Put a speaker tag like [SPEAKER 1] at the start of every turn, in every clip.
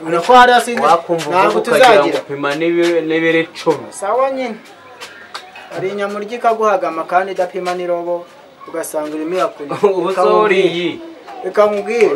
[SPEAKER 1] Unako hariya sinzi
[SPEAKER 2] ntabwo tuzagira gupima n'ibiro 10.
[SPEAKER 1] Sawa nyine. Hari inyama urya ikaguhagama kandi idapima n'irobo, ugasanga urimo irakurya.
[SPEAKER 2] Ubu sori
[SPEAKER 1] reka nkubwire,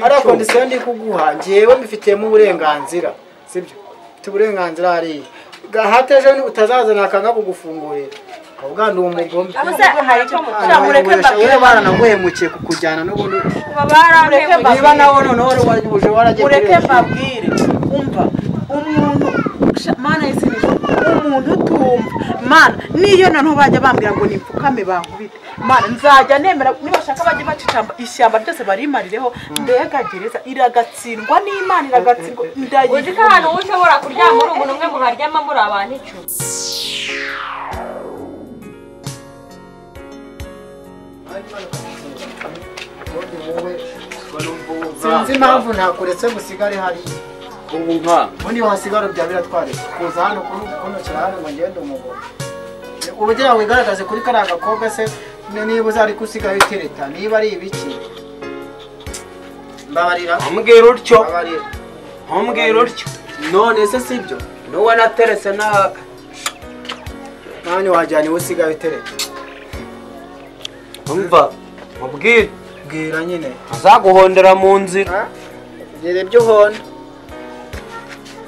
[SPEAKER 1] hariya kondisiyo ndi kuguha njyewe mbifitiyemo uburenganzira, sibyo? Mfite uburenganzira hariya. Gahate ejo utazazana akanga kugufungurira ukavuga ndi umugome. Wowe baranaguhemukiye kukujyana n'ubundi niba nawe noneho wari waragiye.
[SPEAKER 3] Mureke mbabwire, umva umuntu mana y'isi umuntu utumva mana, niyo noneho bajya bambwira ngo nipfukame bankubite mana, nzajya nemera nibashaka bajye bacica ishyamba ryose barimarireho. Mbega gereza iragatsindwa n'Imana, iragatsindwa.
[SPEAKER 4] Uzi ko ahantu ushobora kuryama uri umuntu umwe muharyama muri abantu 10.
[SPEAKER 1] Sinzi impamvu ntakuretse ngo usigare hariya.
[SPEAKER 2] Ubu nka
[SPEAKER 1] ubundi wasigara bya biratwareka kuza hano kunokera hano ngo ngende umugore. Ubugira wigaragaze kuri kariya gakobwa se niba uzari kusigaye utereta niba ari ibiki. Mbabarira.
[SPEAKER 2] Mbwira utyo.
[SPEAKER 1] Mbabarira.
[SPEAKER 2] Mbwira utyo.
[SPEAKER 1] None se sibyo?
[SPEAKER 2] Nuwo naterese na
[SPEAKER 1] nani wajyanye usigaye utereta.
[SPEAKER 2] Umva mubwire.
[SPEAKER 1] Bwira nyine.
[SPEAKER 2] Azaguhondera mu nzira.
[SPEAKER 1] Gere ibyo uhonda.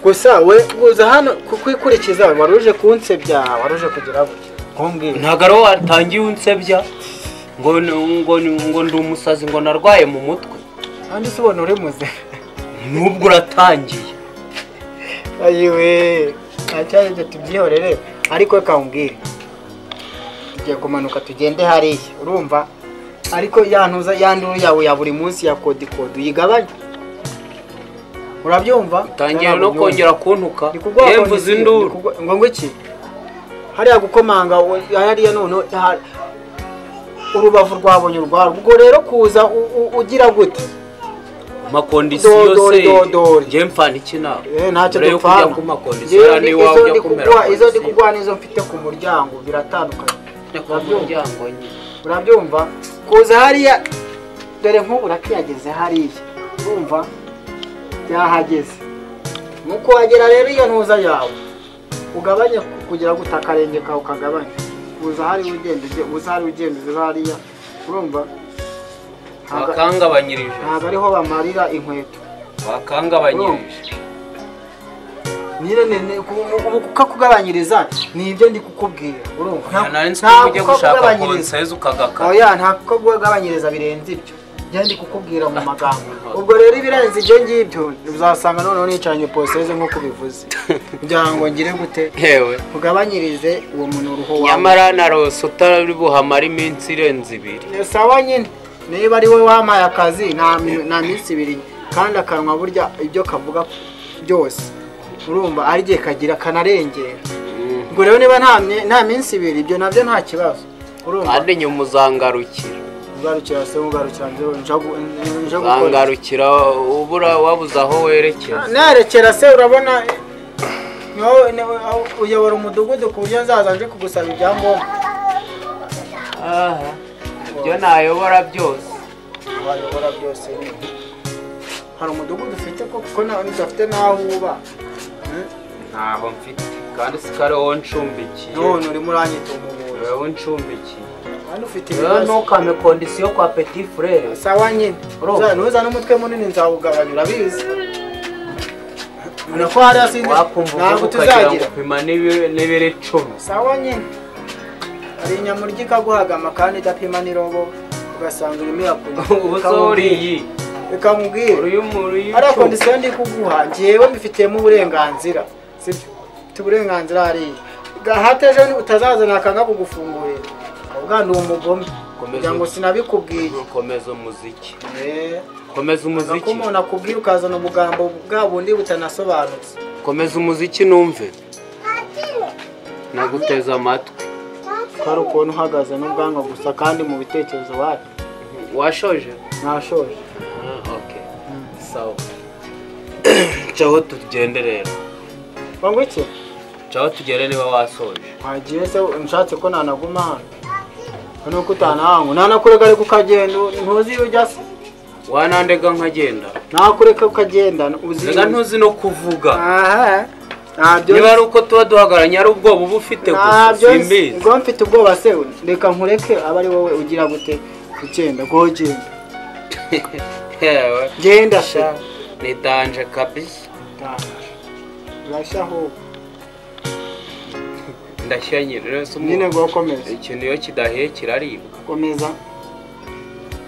[SPEAKER 1] Gusa we uza hano kukwikurikiza waruje kunsebya, waruje kugira gutya. Kumbwira.
[SPEAKER 2] Ntabwo ari watangiye unsebya ngo ngo ngo ndi umusazi ngo narwaye mu mutwe.
[SPEAKER 1] Kandi se ubona uri muze.
[SPEAKER 2] Nubwo uratangiye.
[SPEAKER 1] Ayiwe, ntacyari tubyihorere ariko reka umbwire. Tugiye kumanuka tugende hariya, urumva? Ariko yantuza yanduru yawe ya buri munsi ya kodi kodi uyigabanye. Urabyumva?
[SPEAKER 2] Utangiye no kongera kuntuka. Yemvuze induru.
[SPEAKER 1] Ngo ngo iki? Hariya gukomanga hariya none urubavu rwabonye urwaro. Ubwo rero kuza ugira gute?
[SPEAKER 2] Makondisiyo se ngiye mfana iki nawe?
[SPEAKER 1] Ntacyo dupfana.
[SPEAKER 2] Kondisiyo ni wawe ujya kumera.
[SPEAKER 1] Izo ndi kuguha nizo mfite ku muryango biratandukanye. Urabyumva? Kuza hariya dore nk'ubu urakiyageze hariya. Urumva? Yahageze. Nuko wagera rero iyo ntuza yawe ugabanye kugira guta akarenge kawe ukagabanya. Uza hari ugenda uza hari ugenda uza hariya. Urumva?
[SPEAKER 2] Bakangabanyirije.
[SPEAKER 1] Ntabwo ariho bamarira inkweto.
[SPEAKER 2] Bakangabanyirije.
[SPEAKER 1] Nyine ne kukagabanyiriza ni ibyo ndi kukubwira. Urumva?
[SPEAKER 2] Ntabwo ujye gushaka konseze ukagaka.
[SPEAKER 1] Oya, nta kukagabanyiriza birenze ibyo. Ndi kukubwira mu magambo. Ubwo rero ibirenze ibyo ngibyo uzasanga noneho nicaranye poseze nko kubivuze. Kugira ngo ngire gute?
[SPEAKER 2] Hewe.
[SPEAKER 1] Kugabanyirize uwo munuruho wawe.
[SPEAKER 2] Nyamara narose utari buhamara iminsi irenze 2.
[SPEAKER 1] Sawa nyine. Niba ari we wampaye akazi nta minsi 2 kandi akanwa burya ibyo kavuga byose. Urumva ari giye kagira kanarengera. Ubwo rero niba nta minsi 2 ibyo nabyo nta kibazo. Urumva?
[SPEAKER 2] Kandi nyuma uzangarukira.
[SPEAKER 1] Ugarukira se ugarukira nje gukora.
[SPEAKER 2] Ngarukira ubura wabuze aho werekeza.
[SPEAKER 1] Nerekera se urabona uyobora umudugudu ku buryo nzaza nje kugusaba ibyangombwa.
[SPEAKER 2] Aha. Ibyo nayobora byose.
[SPEAKER 1] Wayobora byose. Hari umudugudu ufite kuko udafite naho uba.
[SPEAKER 2] Ntaho mfite kandi sikare wowe ncumbikiye.
[SPEAKER 1] None urimo uranyita umubuzi.
[SPEAKER 2] Wowe ncumbikiye.
[SPEAKER 1] Ufite ibibazo.
[SPEAKER 2] Ntukame kondisiyo kwa petit frere.
[SPEAKER 1] Sawa nyine. Nuza n'umutwe munini nzawugabanya urabizi. Unako hariya sinzi ntabwo tuzagira
[SPEAKER 2] gupima n'ibiro 10.
[SPEAKER 1] Sawa nyine. Hari inyama urya ikaguhagama kandi idapima n'irobo, ugasanga urimo irakurya.
[SPEAKER 2] Ubu sori
[SPEAKER 1] reka nkubwire. Hariya kondisiyo ndi kuguha njyewe mbifitiyemo uburenganzira, sibyo? Mfite uburenganzira hariya. Gahate ejo utazazana akanga kugufungurira. Ukavuga ndi umugome. Kugira ngo sinabikubwiye.
[SPEAKER 2] Komeza umuziki. Komeza umuziki.
[SPEAKER 1] Ko umuntu akubwiye ukazana ubugambo bwa bundi butanasobanutse.
[SPEAKER 2] Komeza umuziki numve. Naguteza amatwi.
[SPEAKER 1] Hari ukuntu uhagaze n'ubwanwa gusa kandi mu bitekerezo wapi.
[SPEAKER 2] Washoje?
[SPEAKER 1] Nashoje.
[SPEAKER 2] Okay. Sawa. Cyaho tugende rero.
[SPEAKER 1] Wangu iki?
[SPEAKER 2] Cyaho tugere niba wasoje.
[SPEAKER 1] Wagiye se nshatse ko nanaguma hano. Nuko utanahangu nanakurega ariko ukagenda ntuzi iyo ujya se.
[SPEAKER 2] Wanandega nkagenda.
[SPEAKER 1] Nakureka ukagenda uzi.
[SPEAKER 2] Rega ntuzi no kuvuga.
[SPEAKER 1] Aha. Ntabyo.
[SPEAKER 2] Niba ari uko tuba duhagaranye ari ubwoba uba ufite gusa simbizi.
[SPEAKER 1] Ngo mfite ubwoba se reka nkureke aba ari wowe ugira gute kugenda gogenda.
[SPEAKER 2] Yewe.
[SPEAKER 1] Genda sha.
[SPEAKER 2] Ni danger kabisa.
[SPEAKER 1] Urashaho.
[SPEAKER 2] Ndashya nyine rero se
[SPEAKER 1] nyine ngo komeza.
[SPEAKER 2] Ikintu iyo kidahiye kiraribwa.
[SPEAKER 1] Komeza.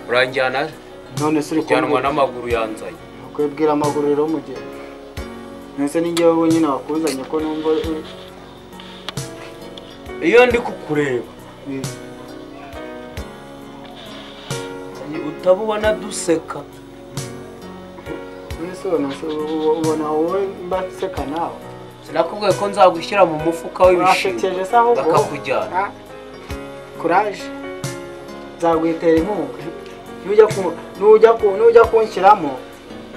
[SPEAKER 2] Uranjyana
[SPEAKER 1] none se uri
[SPEAKER 2] kujyanwa n'amaguru yanzanye.
[SPEAKER 1] Kwibwira amaguru rero mugihe. Nese ninjye wowe nyine wakuzanye ko numva
[SPEAKER 2] iyo ndi kukureba. Utabubona duseka.
[SPEAKER 1] Nese ubona wowe mbaseka nawe.
[SPEAKER 2] Sinakubwiye ko nzagushyira mu mufuka w'ibishimbo bakakujyana.
[SPEAKER 1] Courage. Nzagwitera inkunga. Nujya kunshyiramo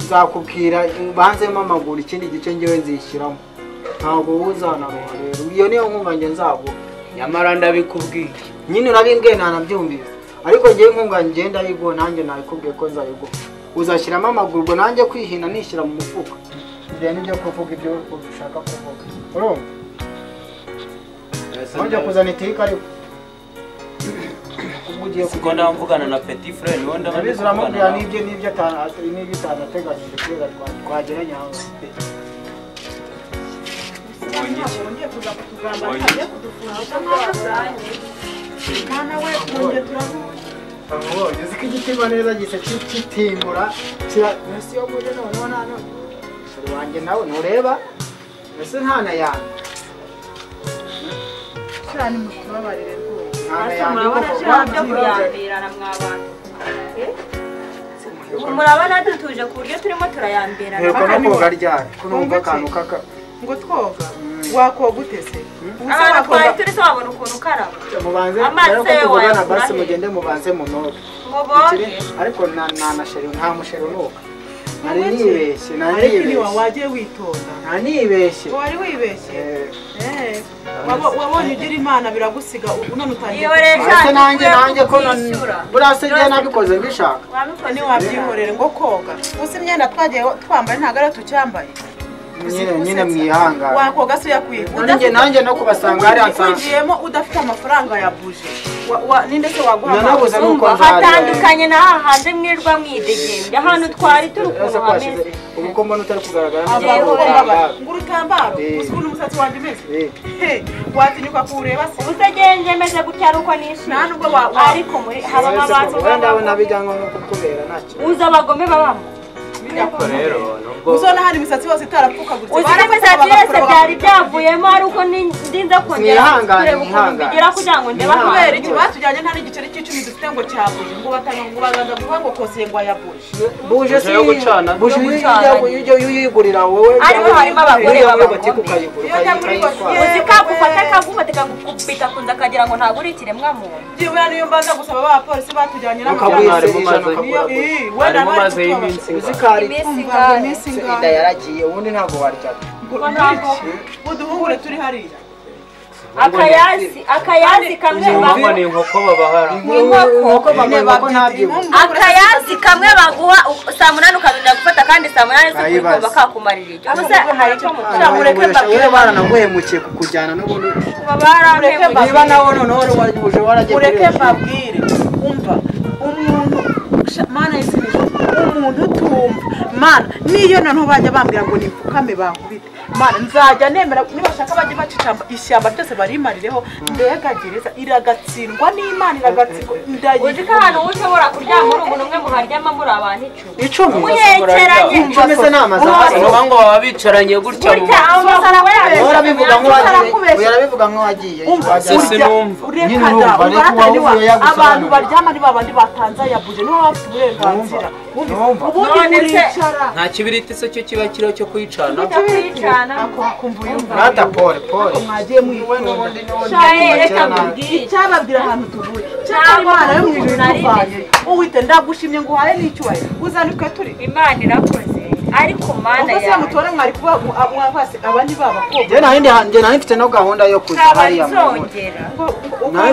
[SPEAKER 1] nzakubwira banzemo amaguru ikindi gice ngewe nzishyiramo. Ntabwo uzanaruha rero. Iyo niyo nkunga nge nzaguha.
[SPEAKER 2] Nyamara ndabikubwiye.
[SPEAKER 1] Nyine urabimbwiye ntanabyumvise. Ariko ngewe inkunga nge ndayiguha nanjye nabikubwiye ko nzayiguha. Uzashyiramo amaguru ubwo nanjye kwihina nishyira mu mufuka. Ibyo nibyo kuvuga ibyo ushaka kuvuga. Urumva? Wongeye kuzana itirika ariko.
[SPEAKER 2] Siko ndamvugana na Petit Frère niwe
[SPEAKER 1] ndabizi uramubwira n'ibyo n'ibyo atanateganyije kubera twageranye aho. Ubonye uzi ko igitima neza gise kitimbura mbese iyo muje noneho nta none wanjye nawe ntureba mbese nta na yanjye
[SPEAKER 3] cyane mutubabarire rwose.
[SPEAKER 4] Murabona dutuje ku buryo turimo turayambirana.
[SPEAKER 1] Yego no koga ryari kunumva akantu kaka
[SPEAKER 3] ngo twoga wakoga utese.
[SPEAKER 4] Abantu twari turi se wabona ukuntu ukaraba.
[SPEAKER 1] Mubanze rero ko tuvugana basi mugende mubanze munoge. Ariko nta na sheri nta musheri unuka. Nari nibeshye
[SPEAKER 3] ariko wagiye witonda.
[SPEAKER 1] Nta nibeshye.
[SPEAKER 3] Wari wibeshye. Wabonye ugira Imana biragusiga none utangiye.
[SPEAKER 1] Ese nanjye ko buriya se njye nabikoze mbishaka.
[SPEAKER 3] Ni wabyihorere ngo koga. Usi imyenda twagiye twambaye ntago ari tucyambaye.
[SPEAKER 1] Nyine mwihangane.
[SPEAKER 3] Wakoga se yakwiye.
[SPEAKER 1] Nanjye no kubasanga hari ansanga.
[SPEAKER 3] Ugiyemo udafite amafaranga ya buje. Ninde se waguha?
[SPEAKER 1] Nanabuze nuko nzarya.
[SPEAKER 4] Hatandukanye na hahandi mwirwa mwidegembya. Ahantu twari turi ukuntu hameze.
[SPEAKER 1] Ubu ko mbona utari kugaragara
[SPEAKER 3] neza. Ngo urutambaro uzi umusatsi wanjye umeze. Watinyuka kuwureba se.
[SPEAKER 4] Ubu se ngenje meze gutya ari uko nishimye.
[SPEAKER 3] Nta nubwo wa
[SPEAKER 4] ariko muri habamo abantu
[SPEAKER 1] wenda ndabona bijyanwa no kukubera ntacyo.
[SPEAKER 4] Uzi abagome babamo.
[SPEAKER 3] Uzona hari imisatsi yose itarapfukaguritse.
[SPEAKER 4] Uzi imisatsi yose byari byavuyemo ari uko ndinza kongera kureba ukuntu mbigira kugira ngo ndebe
[SPEAKER 3] kubera iki batujyanye nta n'igiceri cy'icumi dufite ngo cyabuje ngo batanga ngo baganza kuvuga ngo kose ngo ayabuje.
[SPEAKER 1] Buje si buje ujya uyigurira wowe.
[SPEAKER 4] Ariko harimo abagore b'abagome. Uzi kagufata kagufata kagukubita kunza akagira ngo ntabwo uri ikiremwa muntu.
[SPEAKER 3] Byibura niyo mbanza gusaba abapolisi batujyanye
[SPEAKER 1] n'abajyanye. Inda yaragiye ubundi ntabwo waryaga.
[SPEAKER 3] Uduhungure turi hariya.
[SPEAKER 4] Akayazi kamwe
[SPEAKER 2] baguha ni inkoko babahara.
[SPEAKER 4] Akayazi kamwe baguha saa 8 ukazongera gufata kandi saa 8 z'ukuri bakakumarira icyo. Ubuse hari icyo mutura
[SPEAKER 3] mureke mbabwire
[SPEAKER 1] baranaguhemukiye kukujyana n'ubundi.
[SPEAKER 3] Niba
[SPEAKER 1] nawe noneho wari waragiye.
[SPEAKER 3] Mureke mbabwire umva umuntu Mana y'isi umuntu utumva Mana niyo noneho bajya bambwira ngo nipfukame bankubite Mana nzajya nemera nibashaka bajye bacica ishyamba ryose barimarireho mbega gereza iragatsindwa n'Imana iragatsindwa ndayizi.
[SPEAKER 4] Uzi ko ahantu ushobora kuryama uri umuntu umwe muharyama muri abantu
[SPEAKER 1] 10
[SPEAKER 4] muhekeranye.
[SPEAKER 1] Icumi se n'amazaha
[SPEAKER 2] ngo baba bicaranye gutya mu
[SPEAKER 1] urabivuga nk'uwagiye.
[SPEAKER 3] Abantu baryama ni babandi batanze ayabuje nibo bafite uburenganzira. Ubundi muricara.
[SPEAKER 2] Nta kibiriti se cyo kiba kiriho cyo kuyicana.
[SPEAKER 1] Rata pole pole.
[SPEAKER 3] Mwagiye mwitonda. Icyababwira ahantu tuvuye. Cyakora Imana yo mu ijuru ituvanye. Uwite ndagushimye ngo uhaye n'icyubahiro. Uzanitwe turi.
[SPEAKER 4] Imana irakoze. Ariko Mana
[SPEAKER 3] yawe. Ubwo se mutore mwari kuba mwavase abandi babakobwa.
[SPEAKER 1] Njye nari mfite no gahunda yo kuza hariya mu. Nawe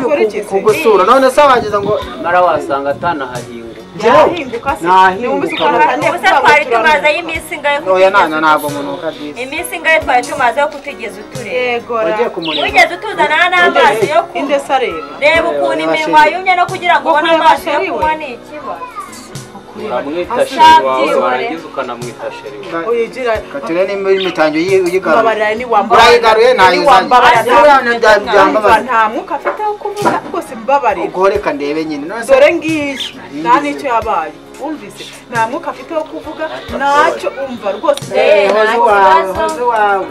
[SPEAKER 1] kugusura none se wagize ngo
[SPEAKER 2] mara wasanga atanahahinga.
[SPEAKER 3] Yahinguka se
[SPEAKER 1] Nahinguka.
[SPEAKER 4] Ubusa twari tumazeyo iminsi ingahe
[SPEAKER 1] Oya nana ntabwo munuka disi.
[SPEAKER 4] Iminsi ingahe twari tumazeyo kutigeze utureba.
[SPEAKER 3] Yegora.
[SPEAKER 1] Wagiye kumureba.
[SPEAKER 4] Wigeze utuzana n'amazi yo kunywa.
[SPEAKER 3] Indese areba.
[SPEAKER 4] Reba ukuntu iminwa yumye no kugira ngo ubone amazi yo kunywa ni ikibazo.
[SPEAKER 2] Uramwita sheri wawe warangiza ukanamwita sheri wawe.
[SPEAKER 3] Uyigira.
[SPEAKER 1] Kature nimba imitanyo uyigaruye.
[SPEAKER 3] Mbabarira ni wambabarira.
[SPEAKER 1] Urayigaruye ntayizanye.
[SPEAKER 3] Nta mwuka afite wo kuvuga rwose mbabarira.
[SPEAKER 1] Ubwo reka ndebe nyine.
[SPEAKER 3] Dore ngiyi nta n'icyo yabaye. Wumvise nta mwuka afite wo kuvuga ntacyo umva rwose.
[SPEAKER 1] Hoze wawe hoze wawe.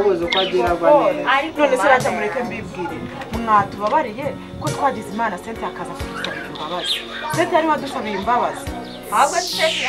[SPEAKER 1] Ubuze uko agira agwa neza.
[SPEAKER 3] None se rata mureke mbibwire. Mwatubabariye ko twagize Imana Sente akaza kudusabira imbabazi. Sente yari wadusabiye imbabazi.
[SPEAKER 4] Ahubwo Sente